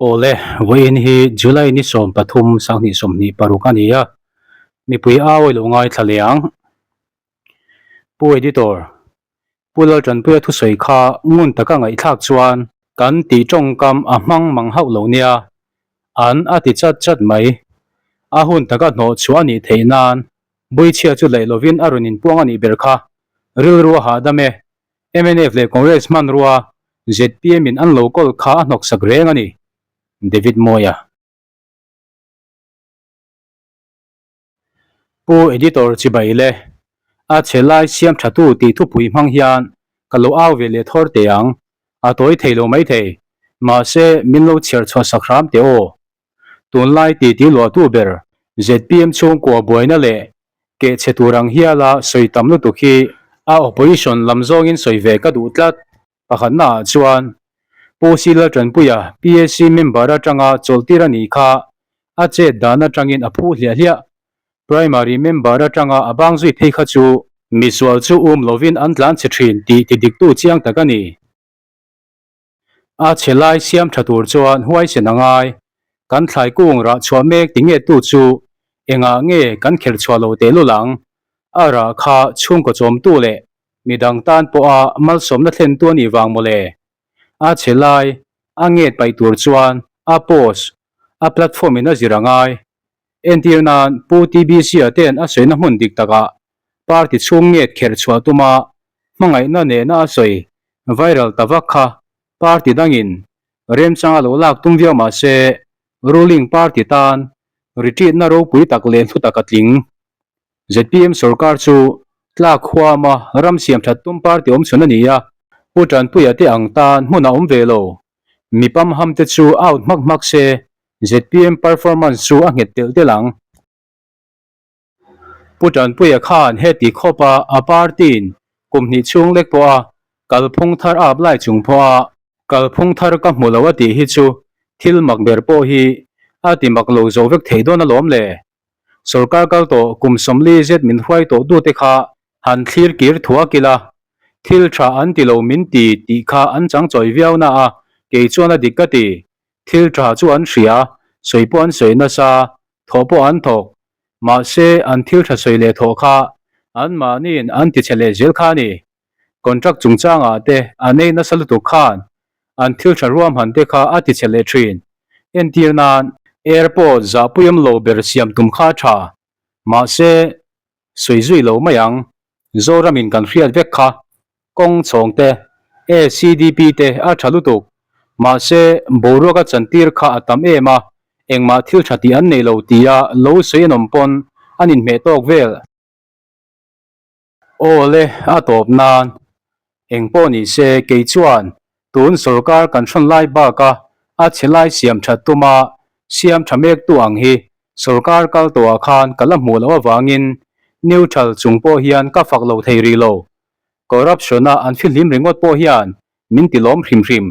Awle, vawiin hi July ni 13 2026 a ni a, mipui au a lo ngaithla leh ang. Pu Editor, Pu Laltanpuia thusawi kha ngun taka ngaihthlak chuan kan tih tawngkam a hmang mang hauh lo nia, an a ti chat chat mai. A hun taka hnawh chhuah a nih theih nan Buichhia chu laih lovin a rawn inpuang a nih ber kha. Rilru a hahdam e. Mnf leh Congress hmanrua zpm in an lo kawl kha a hnawksak reng a ni. David Mawia. Pu Editor chibai le. A chhe lai siam tha tu tih thupui hmang hian ka lo au ve leh thawr teh ang. A tawi thei lo mai thei. Mahse min lo chhiar chhuah sak hram teh aw. Tunlai titi luahtu ber zpm chhungkua buaina leh keh chhe tur ang hiala sawi tam lutuk hi a opposition lam zawngin sawi ve ka duh tlat. Pakhatna ah chuan Pu Sila Tanpuia PAC member atanga chawlhtir a nih kha a chet dan atangin a phu hliah hliah. Primary member atanga a bang zui phei kha chu misual chu um lovin an tlan chhe thin tih ti diktu chiang tak a ni. A chhe lai siam tha tur chuan huaisen a ngai. Kan thlai kung rah chhuah mek ti nge tu chu engah nge kan kher chhuah lo teh lul ang? A rah kha chhungkaw chawmtu leh midang tan pawha malsawmna thlentu a nih vang mawle. A chhe lai a nget paih tur chuan a post, a platform in a zir a ngai. Entir nan Pu TBC-a ten a sawina hmun dik takah party chhung nget kher chhuah tuma hmangaihna nena a sawi viral ta vak kha party dangin remchanga lo lak tum viau mah se ruling party tan retreat na ropui tak leh hlu tak a tling. Zpm sorkar chu tlak huama ram siam that tum party awm chhun a ni a, Pu Tanpuia te ang tan hmun a awm ve lo. Mi pamham te chu out hmak hmak se zpm performance chu a nghet telh telh ang. Pu Tanpuia khan heti khawpa a party-in kum hnih chhung lek pawha kalphung thar a apply chung pawha kalphung thar ka hmu lo a tih hi chu thil mak ber pawh hi a ti mak lo zo vek thei dawn alawm le. Sorkar kal tawh kum 40 zet min hruai tawh tute kha han thlir kir thuak ila thil tha an ti lo min ti tih kha an chang chawi viau na a, kei chuan a dik ka ti. Thil tha chu an hria, sawi pawh an sawi nasa, thawh pawh an thawk. Mahse, an thil tha sawi leh thawh kha anmahniin an ti chhe leh zel kha a ni. Contract chungchangah te an ei nasa lutuk khan an thil tha ruahman te kha a ti chhe leh thin. Entir nan, airport zahpuiawm lo ber siam tum kha a tha. Mahse, sawi zui lo mai ang. Zoramin kan hriat vek kha kawng chhawng te, ACDP te a tha lutuk. Mahse, boruak a chantir kha a tam em a, engmah thil tha tih an nei lo tia lo sawi an awm pawn an inhmeh tawk vel. Aw le, a tawp nan. Eng pawh ni se, kei chuan tun sorkar kan hrawn lai baka a chhe lai siam that tuma siam tha mektu ang hi sorkar kal tawhah khan ka la hmuh loh avangin neutral chung pawh hian ka fak lo thei rih lo. Corruption-a an fihlim ringawt pawh hian min ti lawm hrim hrim.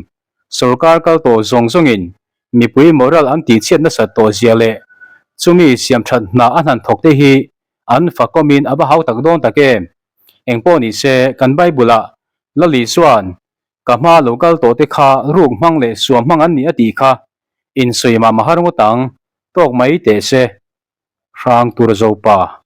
Sorkar kal tawh zawng zawngin mipui moral an tihchhiat nasat tawh zia leh chumi siam that hna a hnan thawk te hi an fakawmin a va hau tak dawn tak em? Eng pawh ni se, kan Bible-ah Lali chuan ka hma lo kal tawh te kha ruk hmang leh suam hmang an ni a tih kha insawi mah mahar ngawt ang, tawk mai teh se. Hrang tur Zopa.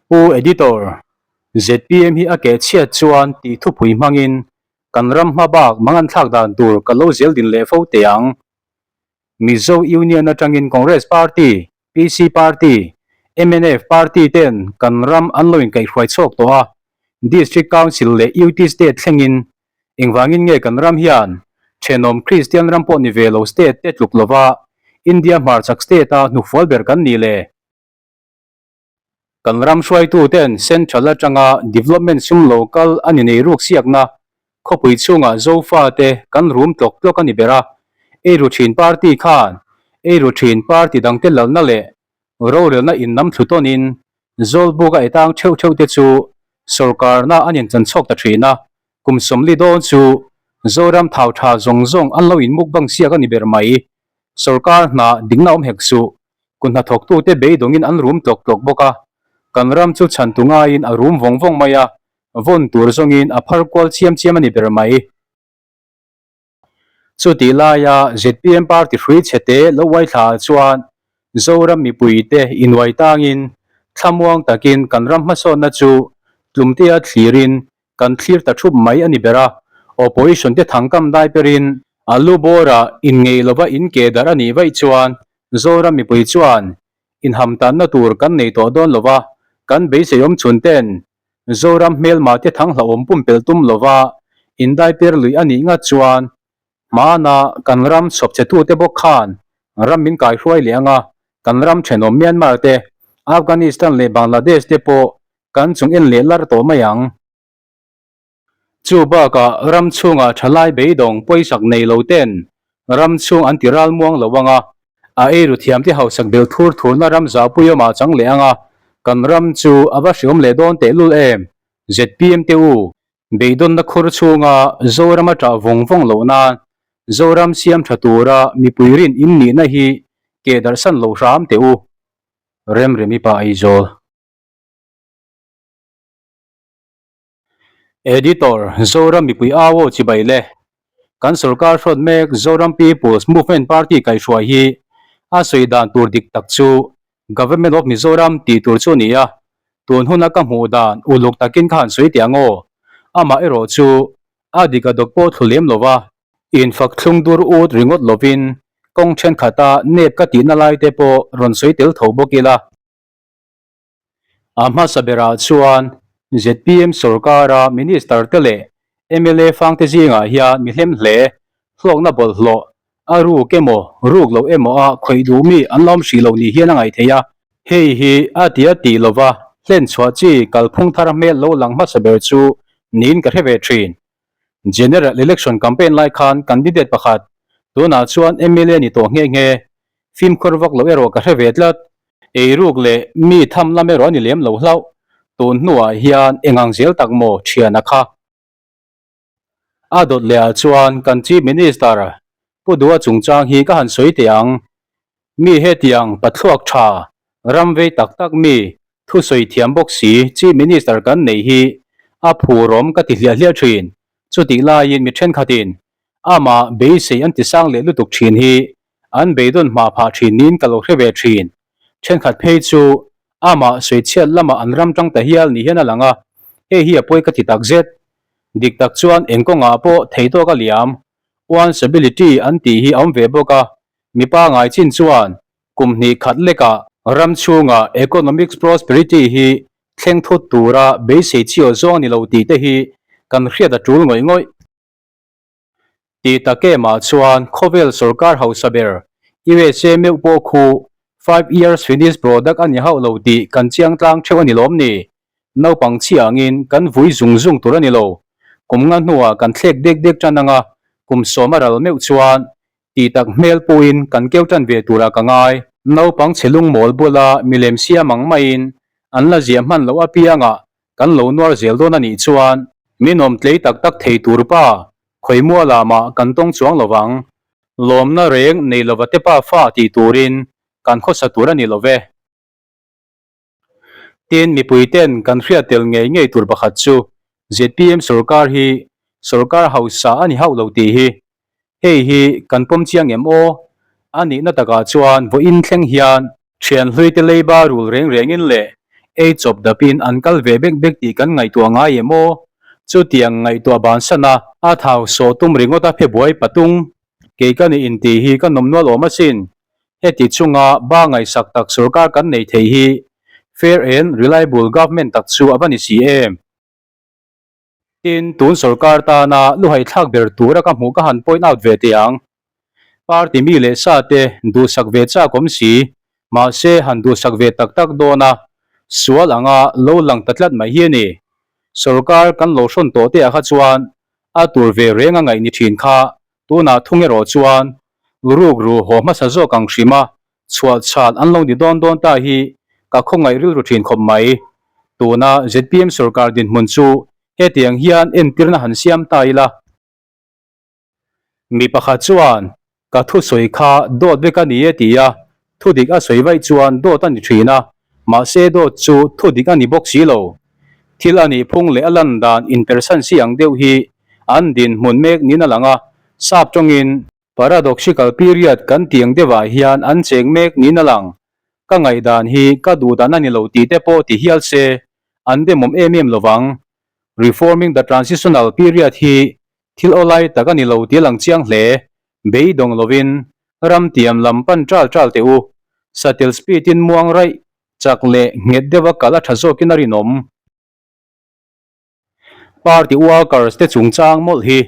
Pu Editor, zpm hi a keh chhiat chuan tih thupui hmangin kan ram hma bak mangan thlak dan tur ka lo zel din leh fo teh ang. Mizo Union atangin Congress Party, PC Party, mnf Party ten kan ram an lo inkaihhruai chhuak tawh a, District Council leh UT State thlengin Engvangin nge kan ram hian thenawm Kristian ram pawh ni ve lo state te tluk lova India hmarchhak state-a hnufual ber kan nih le? Kan ram hruaitu ten central atanga development sum lo kal a ni nei ruk siakna khawpui chhungah Zofa te kan rum tlawk tlawk a ni ber a, eiru thin party khan eiru thin party dangte lalna leh rorelna innam thlu tawnin Zawlbuka etang theuh theuh te chu sorkarna an inchan chhawk ta thin a, kum 40 dawn chu Zoram thau tha zawng zawng an lo inmukbang siak a ni ber mai. Sorkar hna dikna awm hek suh, Ku hnathawktute beidawngin an rum tlawk tlawk bawk a, kan ram chu chhantu ngaiin a rum vawng vawng mai a, vawn tur zawngin a phar kual chiam chiam a ni ber mai. Chutih laia zpm party hrui chhete lo uai thla ah chuan Zoram mipuite inuai tangin thlamuang takin kan ram hmasawnna chu tlumtea thlirin kan thlir ta thup mai a ni ber a, opposition te thangkam dai perin a lu bawra inngeih lova inke darh a nih vaih chuan Zoram mipui chuan inhamtanna tur kan nei tawh dawn lova, kan beisei awm chhun ten Zoram hmelma te thang hlauhawm pumpelh tum lova indai per lui a nih ngat chuan hmana kan ram chhawp che tute bawk khan ram min kaihruai leh anga kan ram thenawm Myanmar te, Afghanistan leh Bangladesh te pawh kan chung en leh lar tawh mai ang. Chu bakah ram chhungah thalai beidawng pawisak nei lo ten ram chhung an ti ral muang lo anga, a eiru thiamte hausak bel thur thurna ram zahpui awmah chang leh anga, kan ram chu a va hriawm leh dawn tehlul em? Zpm te u, beidawnna khur chhunga Zoram a ṭah vawng vawng loh nan Zoram siam ṭha tura mipui rin in nihna hi keh darhsan lo hram teh u. Remremi pa Aizawl. Editor, Zoram mipui au aw chibai le. Kan sorkar hrawt mek Zoram People's Movement Party kaihhruai hi a sawi dan tur dik tak chu Government of Mizoram tih tur chu a ni a, tun huna ka hmuh dan uluk takin ka han sawi teh ang aw. Amah erawh chu a dik a dawk pawh thlu lem lo va, infak thlung dur ut ringawt lovin kawng thenkhat-a nep ka tihna lai te pawh rawn sawi tel tho bawk ila. A hmasa berah chuan zpm sorkara Minister te leh mla fangte zingah hian mi hlem hle, hlawkna bawlhhlawh, a ruk emaw, ruk loh emaw a khawih duh mi an la awm hrih lo ni hian a ngaih theih a. Hei hi a ti a tih lova hlen chhuah chi kalphung thar hmel lo lang hmasa ber chu niin ka hre ve thin. General Election campaign lai khan candidate pakhat, tunah chuan mla ni tawh nghe nghe, fimkhur vak loh erawh ka hre ve tlat. Eiruk leh mi tham lam erawh a ni lem lo hlauh, tun hnuah hian engang zel tak maw thiana kha? A dawt leh ah chuan kan Chief Minister Pu Dua chungchang hi ka han sawi teh ang. Mi hetiang pathluak tha, ram vei tak tak mi, thusawi thiam bawk si Chief Minister kan nei hi a phurawm ka ti hliah hliah thin. Chutih laiin mi thenkhatin amah beisei an ti sang leh lutuk thin hi An beidawn hma phah thin niin ka lo hre ve thin. Thenkhat phei chu amah sawichhiat lamah an ram tang ta hial ni hian a lang a, hei hi a pawi ka ti tak zet. Dik tak chuan eng kawngah pawh thei tawk a liam, one's ability an tih hi a awm ve bawk a, mipa ngai chin chuan kum hnih khat lekah ram chhunga economic prosperity hi thleng thut tura beisei chiaw zawng a ni lo tih te hi kan hriat a tul ngawih ngawih. Ti tak emah chuan khawvel sorkar hausa ber USA meuh pawh khu five years finished product a ni hauh lo tih kan chiang tlang theuh a ni lawm ni? Naupang chhi angin kan vui zung zung tur a ni lo. Kum nga hnuah kan thlek dek dek tan anga kum sawm a ral meuh chuan ti tak hmel puhin kan keu tan ve turah ka ngai. Naupang chhe lungmawl bula milem siam ang maiin an la ziah hman loh apiangah Kan lo nuar zel dawn a nih chuan min awm tlei tak tak thei tur pa, khawimual lamah kan tawng chuang lo vang. Lawmna reng nei lova te pa fa tih turin kan khawsa tur a ni lo ve. Tin, mipui ten kan hriat tel ngei ngei tur pakhat chu zpm sorkar hi sorkar hausa a ni hauh lo tih hi. Hei hi kan pawm chiang em aw? A nihna takah chuan vawiin thleng hian Thianhluite leiba rul reng rengin leh ei chawp dapin an kal ve bek bek tih kan ngaihtuah ngai em aw? Chutiang ngaihtuah bansan a, a thau sawh tum ringawt a phe buai patung. Kei ka nih intih hi ka nawm nual awm asin. Heti chunga ba ngaihsak tak sorkar kan nei thei hi fair and reliable government tak chu a va ni si em? Tin, tun sorkar tana luhai thlak ber tura ka hmuh ka han point out ve teh ang. Party mi leh sa te duhsak ve chak awm si, mahse han duhsak ve tak tak dawn a, sual anga lo lang ta tlat mai hi a ni. Sorkar kan lo hrawn tawh te ah kha chuan a tur ve reng a ngaih ni thin kha, tunah thung erawh chuan ruk ru haw hmasa zawk ang hrim a, Chhuah chhan an lo ni dawn dawn ta hi ka khawngaih rilru thin khawp mai. Tuna zpm sorkar dinhmun chu hetiang hian entirna han siam ta ila. Mi pakhat chuan ka thusawi kha dawt vek a ni e ti a, thudik a sawi vaih chuan dawt a ni thin a, mahse dawt chu thudik a ni bawk si lo. Thil a nih phung leh a lan dan inpersan si ang deuh hi an dinhmun mek niin a lang a. Sap tawngin paradoxical period kan tih ang deuhah hian an cheng mek niin a lang. Ka ngaihdan hi ka duhdan a ni lo tih te pawh ti hial se an demawm em em lovang. Reforming the transitional period hi thil awlai tak a ni lo tih a lang chiang hle. Beidawng lovin ram tiam lam pan ṭal ṭal teh u. Satel speed in muang raih chak leh nghet deuha kal a ṭha zawkin a rinawm. Party workers te chungchang mawlh hi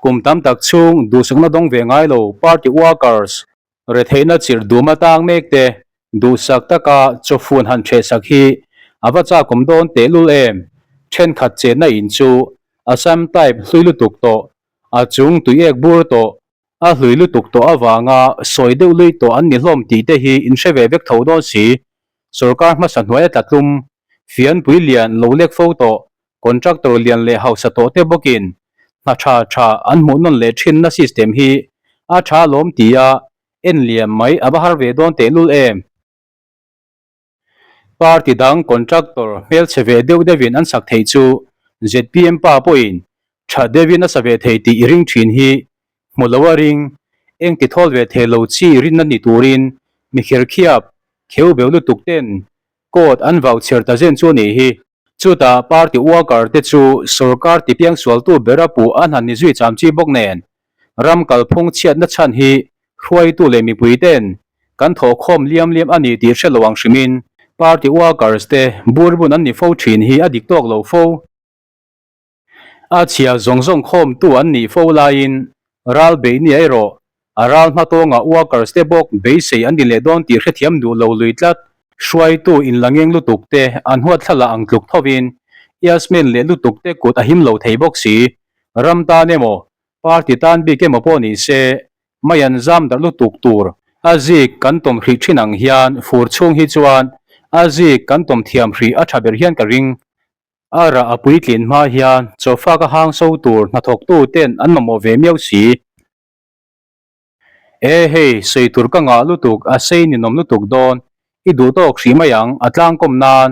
kum tam tak chhung duhsakna dawng ve ngai lo party workers retheihna chirh dum atang mek te duhsak taka chawfun han ṭhehsak hi a va chakawm dawn tehlul em? Thenkhat chenna in chu Assam type hlui lutuk tawh, a chung tuiek bur tawh, a hlui lutuk tawh avanga sawi deuh lui tawh an ni hlawm tih te hi in hre ve vek tho dawn si. Sorkar hmasa hnuaia tla tlum, fianpui lian lo lek fo tawh, contractor lian leh hausa tawh te bawkin hna tha tha an hmuh nawn leh thinna system hi a tha alawm tia en liam mai a va har ve dawn tehlul em? Party dang contractor hmelchhe ve deuh deuhin an sak theih chu zpm pa pawhin tha deuhin a sa ve thei tih i ring thin hi hmu lo a ring, eng ti thawl ve thei lo chi rinna ni turin mi kherkhiap kheu beu lutuk ten court an vau chher ta zen chu a nih hi. Chutah party worker te chu sorkar ti piangsualtu bera puh an han ni zui cham chi bawk nen ram kalphung chhiatna chhan hi hruaitu leh mipui ten kan thawhkhawm liam liam a ni tih hre lo ang hrimin party workers te burbun an ni fo thin hi a dik tawk lo fo. A chhia zawng zawng khawmtu an nih fo laiin ral beih ni erawh a ral hmatawngah workers te bawk beisei an ni leh dawn tih hrethiam duh lo lui tlat. Hruaitu inlangeng lutuk te an huatthlala ang tluk thovin Yasmin leh lutuk te kut a him lo thei bawk si. Ram tan emaw, party tan bik emaw pawh ni se, mai an zam darh lutuk tur. A zik kan tawm hrih thin ang hian fur chhung hi chuan a zik kan tawm thiam hrih a tha ber hian ka ring. A rah a puitlin hma hian chawfak a hang so tur hnathawktu ten an mamawh ve miau si. E hei, sawi tur ka ngah lutuk, a sei ninawm lutuk dawn, i duh tawk hrih mai ang, a tlangkawm nan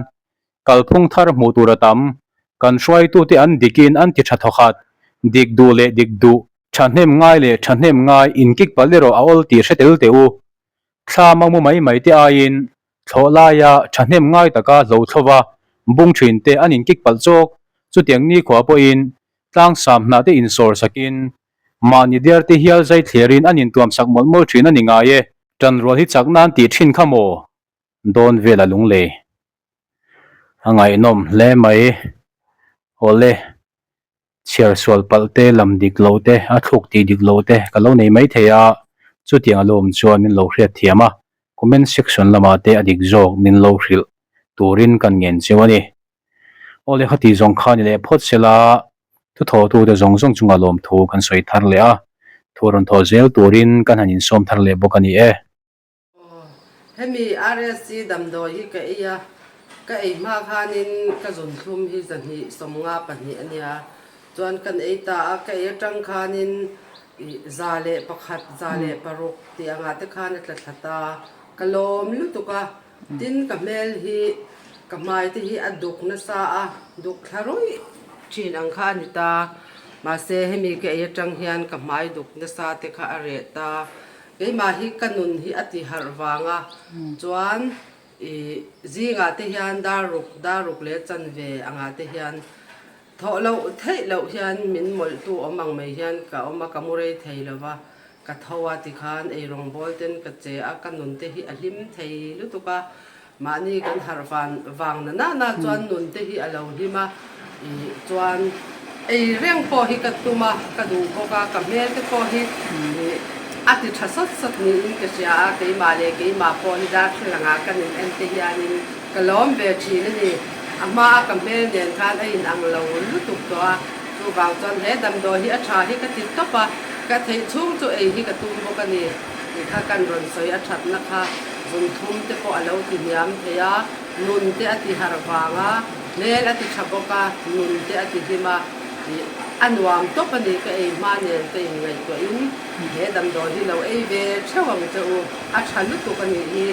kalphung thar hmuh tur a tam, kan hruaitute an dikin an ti tha thawkhat, dik duh leh dik duh, thahnem ngai leh thahnem ngai inkik palh erawh a awl tih hre tel teh u. Thla mangmu mai mai te aiin thlawh laia thahnem ngai taka hlo thlova bung thin te an inkik palh chawk, chutiang nikhua pawhin tlangsam hnah te insawr sakin mahni diar te hial zai thliarin an intuam sak mawlh mawlh thin a ni ngai e. Tanrual hi chak nan tih thin kha maw? Dawn vel a lunglei. A ngaihnawm hle mai. Awle. Chhiar sual palh te, lam dik lo te, a thluk tih dik lo te ka lo nei mai thei a, chutiang a lo awm chuan min lo hriat thiam a, comment section lamah te a dik zawk min lo hrilh turin kan ngen cheu a ni. Awle khati zawng kha ni leh phawt sela thuthawhtute zawng zawng chunga lawmthu kan sawi thar leh a, thu rawn thawh zel turin kan han insawm thar leh bawk a ni e. Aw, hemi RSC damdawi hi ka ei a, ka ei hma khanin ka zunthlum hi 252 a nia, chuan kan ei ta a, ka ei atang khanin ih 101, 106 tih angah te khan a tla thla ta, ka lawm lutuk a, tin ka hmel hi ka hmai te hi a duk nasa a, duk thla rawih thin ang kha a ni ta, mahse hemi ka ei atang hian ka hmai duk nasa te kha a reh ta. Keimah hi ka nun hi a ti harh vang a, chuan i zingah te hian dar ruk, dar ruk leh chanve angah te hian thawh loh theih loh hian min mawlhtu awm ang mai hian ka awm a, ka mu rei thei lo va, ka tho a tikhan eirawng bawl ten ka che a, ka nun te hi a hlim thei lutuk a. Mahni kan harh van vang na na na chuan nun te hi a lo hlim a, ih chuan ei reng pawh hi ka tum a, ka duh bawk a, ka hmel te pawh hi ih a ti tha sawt sawt niin ka hria a, keimah leh keimah pawh hi darthlalang ah kan in en te hianin ka lawm ve thin a ni. A hma a ka hmel nen khan a in ang lo lutuk tawh a, chuvang chuan he damdawi hi a tha hi ka ti tawp a, ka theih chhung chu ei hi ka tum bawk a ni. Tih kha kan rawn sawi a thatna kha zunthum te pawh a lo ti hniam thei a, nun te a ti harh vang a, hmel a ti tha bawk a, nun te a ti hlim a, ih a nuam tawp a ni ka ei hma nen ka inngaihtuahin he damdawi hi lo ei ve theuh ang che u, a tha lutuk a nih hi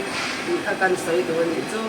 tih kha kan sawi duh a nih chu.